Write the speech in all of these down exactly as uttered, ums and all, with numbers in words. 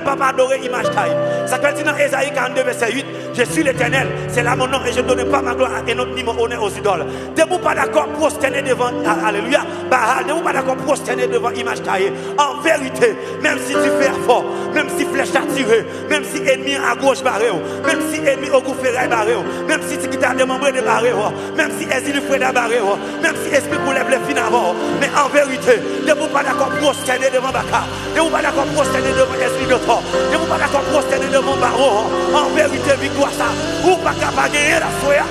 Papa adore imaj taye. Sa k fè l di nan Ezayi karannde vèsè uit, Je suis l'Éternel, c'est là mon nom, et je ne donne pas ma gloire à un autre, ni mon honneur aux idoles. Depi w pa dakò pwostène devan, a- alelouya, Baal, depi w pa dakò pwostène devan imaj taye, an verite, menm si dife a fò, menm si flèch la tire, menm si ènmi an a gwo wòch bare w, menm si ènmi an a gwo feray bare w, menm si ti gita demanbre debare w, menm si èzili freda bare w, menm si espri koulèv lè fin avè w, men an verite, depi w pa dakò pwostène devan baka, depi w pa dakò pwostène devan èzili dotò, depi w pa dakò pwostène devan bawo, an verite, viktwa sa, ou pa ka pa genyen l aswè a.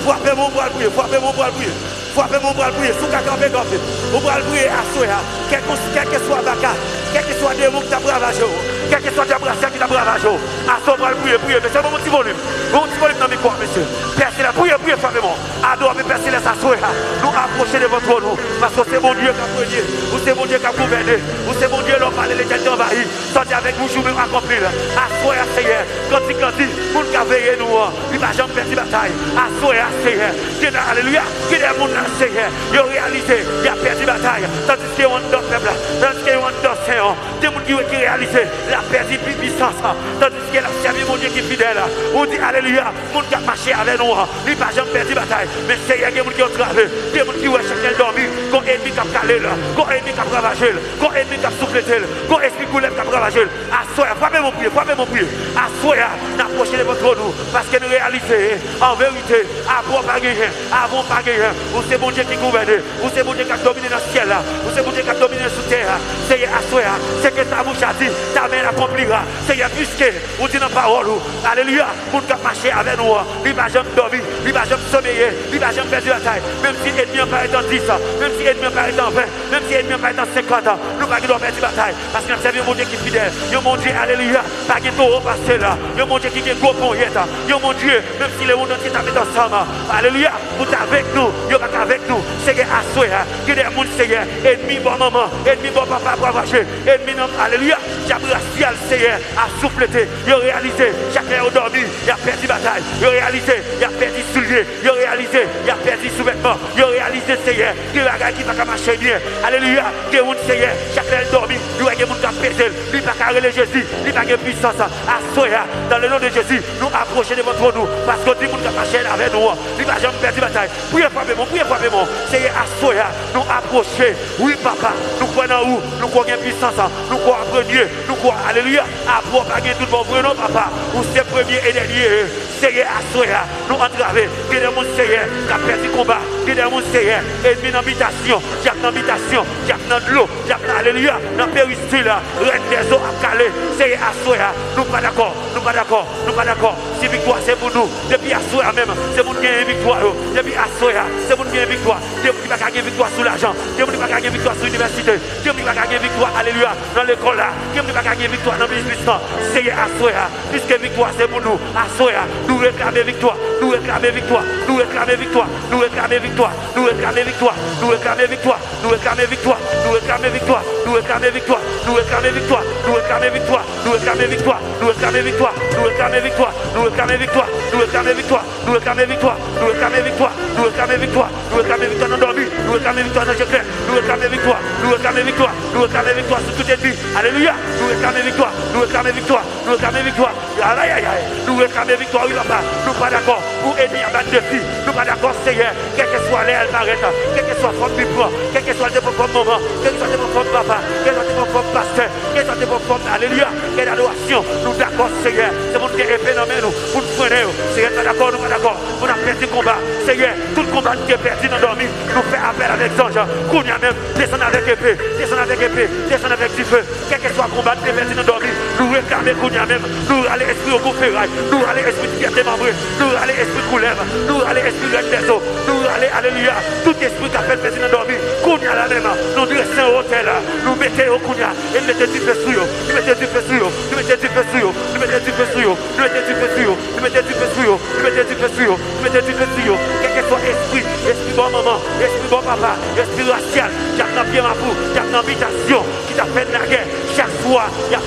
Frape men w pral priye, frape men w pral priye. Frape men w pral priye, si w ka kanpe, kanpe. Ou pral priye aswè a. Kèlkes- Kèlkeswa baka, kèlkeswa demon ki t ap ravaje w, kèlkeswa djab rasyal ki t ap ravaje w, aswè w pral priye, priye. Men sèlman yon ti volim, yon ti volim nan mikwo a, mesye. Pè Selès, priye, priye, frape men w. Adore Pè Selès aswè a. Nou apwoche devan twòn ou, paske w se Bondye k ap renye, ou se Bondye k ap gouvène, ou se Bondye lè w pale, letènite anvayi. Sa w di avèk bouch ou menm akonpli l. Aswè a, Seyè, kantik lan di, moun k ap veye nou an, li pa janm pèdi batay. Aswè a, Seyè, gen, alelouya, gen de moun la, Seyè, yo reyalize y ap pèdi batay, tandiske yo anndan pèp la, tandiske yo anndan sen an, gen moun ki, ki reyalize l ap pèdi pi- pisans, tandiske l ap sèvi Bondye ki fidèl. Ou di, alelouya, moun k ap mache avè nou an, li pa janm pèdi batay. Men Seyè, gen moun ki antrave, gen moun ki wè chak lè l dòmi, gon ènmi k ap kale l, gon ènmi k ap ravaje l, gon ènmi k ap souflete l, gon espri koulèv k ap ravaje l. Aswè a, frape men w priye, frape men w priye. Aswè a, n apwoche devan twòn ou, paske n reyalize, an verite, apre w pa genyen, avan w pa genyen, ou se Bondye ki gouvène, ou se Bondye k ap domine nan syèl la, ou se Bondye k ap domine sou tè a. Seyè, aswè a, ce que ta bouche a dit, ta main l'accomplira. Seyè, piske ou di nan pawòl ou, alelouya, moun k ap mache avè nou an, li pa janm dòmi, li pa janm someye, li pa janm pèdi batay. Menm si ènmi an parèt an dis, menm si ènmi an parèt an ven, menm si ènmi an parèt an senkant, nou pa gen dwa pèdi batay, paske n ap sèvi yon Bondye ki fidèl, yon Bondye, alelouya, pa gen towo pase l, yon Bondye ki gen gwo ponyèt, yon Bondye, menm si lemonn antye ta met ansanm, alelouya, pou t avèk nou, yo pa ka avèk nou. Seyè, aswè a, gen de moun, Seyè, ènmi bò manman, ènmi bò papa ap ravaje, ènmi nan, alelouya, djab rasyal, Seyè, ap souflete. Yo reyalize, chak lè yo dòmi, y ap pèdi batay. Yo reyalize, y ap pèdi soulye. Yo reyalize, y ap pèdi souvètman. Yo reyalize, Seyè, gen bagay ki pa ka mache byen. Alelouya, gen moun, Seyè, chak lè l dòmi, li wè gen moun k ap peze l. Li pa ka rele Jezi, li pa gen pisans. Aswè a, dans le nom de Jésus, nou apwoche devan twòn ou, paske w di moun k ap mache avè nou an, li pa janm pèdi batay. Priye, frape men w, priye, frape men w. Seyè, aswè a, nou apwoche. Wi, papa, nou kwè nan ou, nou kwè w gen pisans, nou kwè w ap renye, nou kwè, alelouya, apre w pa gen tout bon vre non, papa. Ou se premye e dènye. Seyè, aswè a, nou antrave. Gen de moun, Seyè, k ap pèdi konba. Gen de moun, Seyè, ènmi nan bitasyon, dyab nan bitasyon, dyab nan dlo, dyab nan, alelouya, nan peristil, rèn dèzo ap kale. Seyè, aswè a, nou pa dakò, nou pa dakò, nou pa dakò. Si viktwa se pou nou, depi aswè a menm, se moun genyen viktwa yo. Depi aswè a, se moun genyen viktwa. Gen moun ki pa ka gen viktwa sou lajan. Gen moun ki pa ka gen viktwa sou inivèsite. Gen moun ki pa ka gen viktwa, alelouya, nan lekòl la. Gen moun ki pa ka gen viktwa nan biznis lan. Seyè, aswè a, piske viktwa se pou nou, aswè a, nou reklame viktwa. Nou reklame viktwa. Nou reklame viktwa. Nou reklame viktwa. Nou reklame viktwa. Nou reklame viktwa. Nou reklame viktwa. Nou reklame viktwa. Nou reklame viktwa. Nou reklame viktwa. Nou reklame viktwa. Nou reklame viktwa. Nou reklame viktwa. Nou reklame viktwa. Nou reklame viktwa. Nou reklame viktwa. Nou reklame viktwa. Nou reklame viktwa. Nou reklame viktwa nan dòmi. Nou reklame viktwa nan je klè. Nou reklame viktwa. Nou reklame viktwa. Nou reklame viktwa sou tout ènmi. Alelouya. Nou reklame viktwa. Nou reklame viktwa. Nou reklame viktwa. Ayayayay. Nou reklame viktwa, wi, papa. Nou pa dakò pou ènmi a ba n defi. Nou pa dakò, Seyè. Kèlkeswa lè a l parèt, kèlkeswa fòm li pran, kèlkeswa l te pran fòm manman, kèlkeswa l te pran fòm papa, kèlkeswa l te pran fòm pastè, kèlkeswa l te pran fòm, alelouya, kèl adorasyon, nou dakò, Seyè. Se pou n gen epe nan men nou, pou n frennen yo. Seyè, n pa dakò, nou pa dakò pou n ap pèdi konba. Seyè, tout konba n te pèdi nan dòmi, nou fè apèl avèk zanj. Kounye a menm, desann avèk epe, desann avèk epe, desann avèk dife. Kèlkeswa konba n te pèdi nan dòmi, nou reklame kounye a menm. Nou rale espri yo kou feray. Nou rale espri ti pyè demanbre. Nou rale espri koulèv. Nou rale espri rèn dèzo. Nou rale, alelouya, tout espri k ap fè n pèdi nan dòmi. Kounye a la menm, nou drese yo otè la. Nou mete yo kounye a. E n mete dife sou yo. Nou mete dife sou yo. Nou mete dife sou yo. Nou mete dife sou yo. Nou mete dife sou yo. Nou mete dife sou yo. Nou mete dife sou yo. Nou mete dife sou yo. Kèlkeswa espri, espri bò manman, espri bò papa, espri rasyal, dyab nan pye mapou, dyab nan bitasyon, ki t ap fè n lagè, chak swa, y ap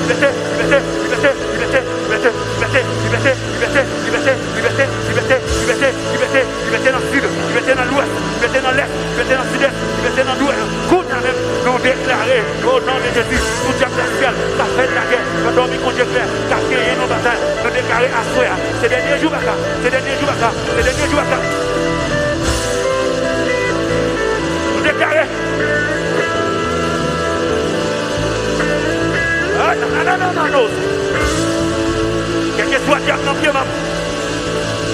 libète, libète, libète, libète, libète, libète, libète, libète, libète, libète, libète, libète, libète, libète nan sid, libète nan lwès, libète nan lès, libète nan sidès, libète nan dwèt. Kounye a menm, nou deklare, o non de Jezi, tout dyab nan syèl k ap fè n lagè, nan dòmi kon dye klè, k ap genyen nou batay, nou deklare aswè a, se dènye jou baka, se dènye jou baka, se dènye jou baka. Nou deklare. Ah, non, non, non, non, non, non. Kèlkeswa dyab nan pye m,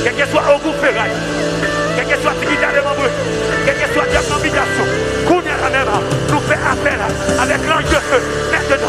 kèlkeswa ogou feray, kèlkeswa ti gita demanbre, kèlkeswa dyab nan bitasyon, kounye a la menm, nou fè apèl avèk lanj de fe, mentnan,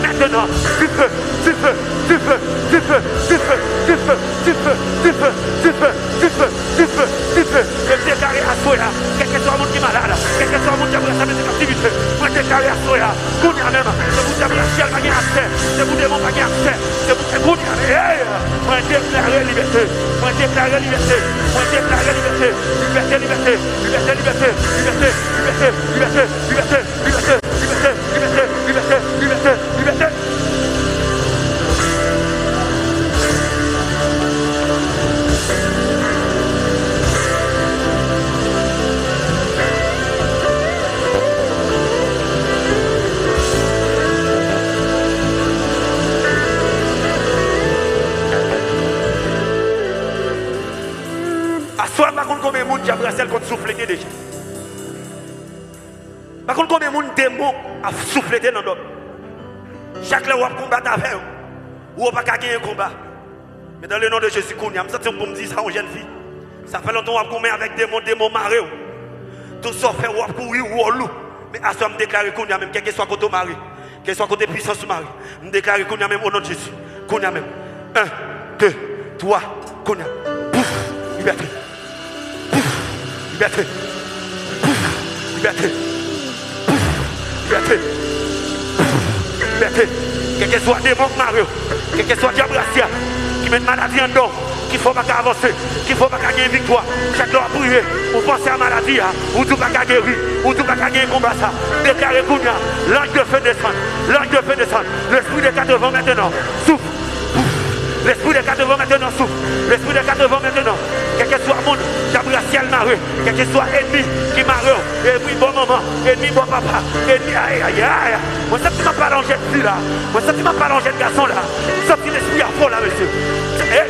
mentnan, dife, dife, dife, dife, dife, dife, dife, dife, dife, dife, dife, dife, dife. Mwen deklare aswè a, kèlkeswa moun ki malad, kèlkeswa moun ki ap rasanble sou kaptivite, mwen deklare aswè a, kounye a menm, se pou dyab nan syèl pa gen aksè, se pou demon pa gen aksè, se pou, se kounye a, hey, mwen deklare libète, mwen deklare libète, mwen deklare libète, libète, libète, libète, libète, libète, libète, libète, libète, libète, libète, libète, libète, libète. Aswè, m pa konn konbyen moun dyab Rachèl konn souflete deja. Pa konn konbyen moun demon ap souflete nan dòmi. Chak lè w ap konbat avè yo, ou pa ka genyen konba. Men dans le nom de Jésus, kounye a, m santi m pou m di sa yon jèn fi. Sa fè lontan w ap goumen avèk demon, demon mare w. Tout sa w fè, w ap kouri, w wòl ou. Men aswè a, m deklare kounye a menm, kèlkeswa kote w mare, kèlkeswa kote pwisans ou mare, m deklare kounye a menm, o non de Jezi, kounye a menm. En, de, twa, kounye a. Pouf, libète. Pouf, libète. Pouf, libète. Libète. Libète. Kèlkeswa demon k mare w, kèlkeswa dyab rasyal ki met maladi anndan w, ki fè w pa ka avanse, ki fè w pa ka gen viktwa. Chak lè w ap priye, ou panse a maladi a, ou di w pa ka geri, ou di w pa ka gen konba sa. Deklare kounye a, l'ange de feu descend, l'ange de feu descend. L'esprit des quatre vents maintenant, souffle. L'esprit des quatre vents maintenant souffle. L'esprit des quatre vents maintenant. Kèlkeswa moun dyab rasyal mare, kèlkeswa ènmi ki mare w, ènmi bò manman, ènmi bò papa, ènmi ay ay ay. Mwen santi m ap pale yon jèn fi la. Mwen santi m ap pale yon jèn gason la. M santi lespri a fò la, mesye. Hey,